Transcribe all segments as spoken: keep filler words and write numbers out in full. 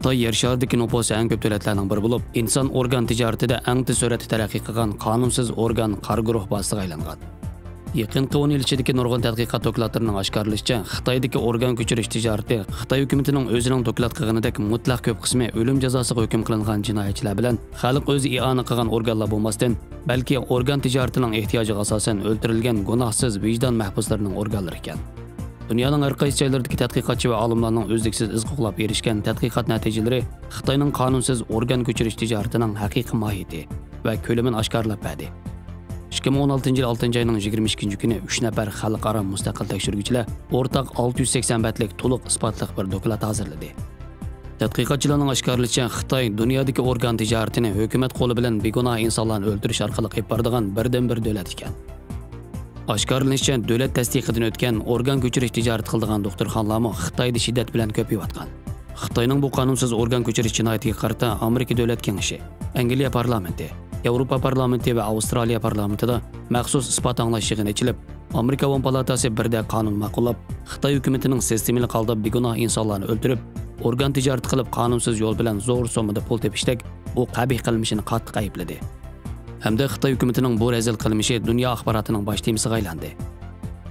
خىتاي يەر شارىدىكى نوپۇسى ئەڭ كۆپ دۆلەتلەرنىڭ بىرى بولۇپ، ئىنسان ئورگان تىجارىتىدە ئەڭ تېز سۈرئەتتە تەرەققىي قىلغان قانۇنسىز ئورگان قارا گۇرۇھ بازىسىغا ئايلانغان. يېقىنقى ئون يىل ئىچىدىكى نۇرغۇن تەتقىقات دوكلاتلىرىنىڭ ئاشكارىلىشىچە، خىتايدىكى ئورگان كۆچۈرۈش تىجارىتى خىتاي ھۆكۈمىتىنىڭ ئۆزىنىڭ دوكلات قىلغىنىدەك مۇتلەق كۆپ قىسمى ئۆلۈم جازاسىغا ھۆكۈم قىلىنغان جىنايەتچىلەر بىلەن خەلق ئۆزى ئىئانە قىلغان ئورگانلار بولماستىن، بەلكى ئورگان تىجارىتىنىڭ ئېھتىياجىغا ئاساسەن ئۆلتۈرۈلگەن گۇناھسىز ۋىجدان مەھبۇسلىرىنىڭ ئورگانلىرى ئىكەن. دۇنيانىڭ ھەر قايسى جايلىرىدىكى تەتقىقاتچى ۋە ئالىملارنىڭ ئۈزلۈكسىز ئىز قوغلاپ ئېرىشكەن تەتقىقات نەتىجىلىرى خىتاينىڭ قانۇنسىز ئورگان كۆچۈرۈش تىجارىتىنىڭ ھەقىقىي ماھىيىتى ۋە كۆلىمىنى ئاشكارىلاپ بەردى. ئىككى مىڭ ئون ئالتىنچى يىل ئالتىنچى ئاينىڭ يىگىرمە ئىككىنچى كۈنى ئۈچ نەپەر خەلقئارا مۇستەقىل تەكشۈرگۈچىلەر ئورتاق ئالتە يۈز سەكسەن بەتلىك تولۇق ئىسپاتلىق بىر دوكلات ھازىرلىدى. تەتقىقاتچىلارنىڭ ئاشكارىلىشىچە، خىتاي دۇنيادىكى ئورگان تىجارىتىنى ھۆكۈمەت قولى بىلەن بىگۇناھ ئىنسانلارنى ئۆلتۈرۈش ئارقىلىق ئېلىپ بارىدىغان بىردىنبىر دۆلەت ئىكەن. ئاشكارىلىنىشىچە، دۆلەت تەستىقىدىن ئۆتكەن ئورگان كۆچۈرۈش تىجارىتى قىلىدىغان دوختۇرخانىلارمۇ خىتايدا شىددەت بىلەن كۆپىيىۋاتقان. خىتاينىڭ بۇ قانۇنسىز ئورگان كۆچۈرۈش جىنايىتىگە قارىتا ئامېرىكا دۆلەت كېڭىشى، ئەنگلىيە پارلامېنتى، ياۋروپا پارلامېنتى ۋە ئاۋسترالىيە پارلامېنتىدا مەخسۇس ئىسپات ئاڭلاش يىغىنى ئېچىلىپ، ئامېرىكا ئاۋام پالاتاسى بىردەك قانۇن ماقۇللاپ، خىتاي ھۆكۈمىتىنىڭ سىستېمىلىق ھالدا بىگۇناھ ئىنسانلارنى ئۆلتۈرۈپ، ئورگان تىجارىتى قىلىپ، قانۇنسىز يول بىلەن زور سوممىدا پۇل تېپىشتەك بۇ قەبىھ قىلمىشىنى قاتتىق ئەيىبلىدى. ھەمدە خىتاي ھۆكۈمىتىنىڭ بۇ رەزىل قىلمىشى دۇنيا ئاخباراتىنىڭ باش تېمىسىغا ئايلاندى.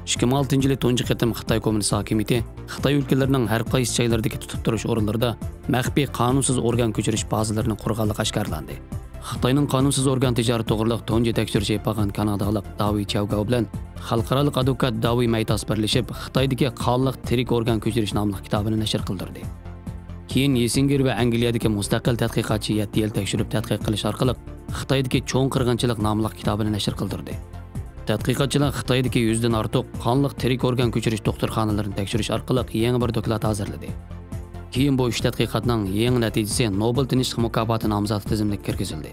ئىككى مىڭ ئالتىنچى يىلى تۇنجى قېتىم خىتاي كوممۇنىست ھاكىمىيىتى خىتاي ئۆلكىلىرىنىڭ ھەر قايسى جايلىرىدىكى تۇتۇپ تۇرۇش ئورۇنلىرىدا مەخپىي قانۇنسىز ئورگان كۆچۈرۈش بازىلىرىنى قۇرغانلىقى ئاشكارىلاندى. خىتاينىڭ قانۇنسىز ئورگان تىجارىتى توغرىلىق تۇنجى تەكشۈرۈش ئېلىپ بارغان كانادالىق داۋى چياۋگاۋ بىلەن خەلقئارالىق ئادۋوكات داۋى مەيتاس بىرلىشىپ، خىتايدىكى قانلىق تىرىك ئورگان كۆچۈرۈش ناملىق كىتابىنى نەشر قىلدۇردى. كېيىن يېسىنگېر ۋە ئەنگلىيەدىكى مۇستەقىل تەتقىقاتچى يەتتە يىل تەكشۈرۈپ تەتقىق قىلىش ئارقىلىق، خىتايدىكى چوڭ قىرغىنچىلىق ناملىق كىتابىنى نەشر قىلدۇردى. تەتقىقاتچىلار خىتايدىكى يۈزدىن ئارتۇق قانلىق تىرىك ئورگان كۆچۈرۈش دوختۇرخانىلىرىنى تەكشۈرۈش ئارقىلىق يېڭى بىر دوكلات ھازىرلىدى. كېيىن بۇ ئۈچ تەتقىقاتنىڭ يېڭى نەتىجىسى نوبېل تىنچلىق مۇكاپاتى نامزاتى تىزىملىكىگە كىرگۈزۈلدى.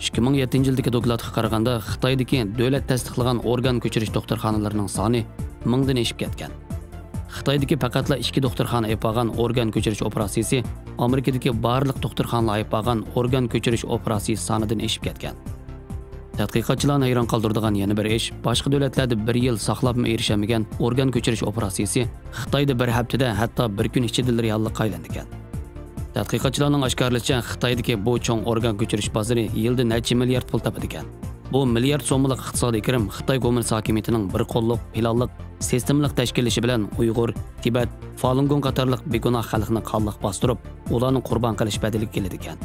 ئىككى مىڭ يەتتىنچى يىلدىكى دوكلاتقا قارىغاندا، خىتايدىكى دۆلەت تەستىقلىغان ئورگان كۆچۈرۈش دوختۇرخانىلىرىنىڭ سانى مىڭدىن ئېشىپ كەتكەن. خىتايدىكى پەقەتلا ئىككى دوختۇرخانا ئېلىپ بارغان ئورگان كۆچۈرۈش ئوپېراتسىيىسى ئامېرىكىدىكى بارلىق دوختۇرخانىلار ئېلىپ بارغان ئورگان كۆچۈرۈش ئوپېراتسىيىسى سانىدىن ئېشىپ كەتكەن. تەتقىقاتچىلارنى ھەيران قالدۇرىدىغان يەنە بىر ئىش، باشقا دۆلەتلەردە بىر يىل ساقلاپمۇ ئېرىشەلمىگەن ئورگان كۆچۈرۈش ئوپېراتسىيىسى خىتايدا بىر ھەپتىدە، ھەتتا بىر كۈن ئىچىدىلا رېئاللىققا ئايلىنىدىكەن. تەتقىقاتچىلارنىڭ ئاشكارىلىشىچە، خىتايدىكى بۇ چوڭ ئورگان كۆچۈرۈش بازىرى يىلدا نەچچە مىليارد پۇل تاپىدىكەن. بۇ مىليارد سوممىلىق ئىقتىسادىي كىرىم خىتاي كوممۇنىست ھاكىمىيىتىنىڭ بىر قوللۇق، پىلانلىق، سىستېمىلىق تەشكىللىشى بىلەن ئۇيغۇر، تىبەت، فالۇنگوڭ قاتارلىق بىگۇناھ خەلقنى قانلىق باستۇرۇپ، ئۇلارنى قۇربان قىلىش بەدىلىگە كېلىدىكەن.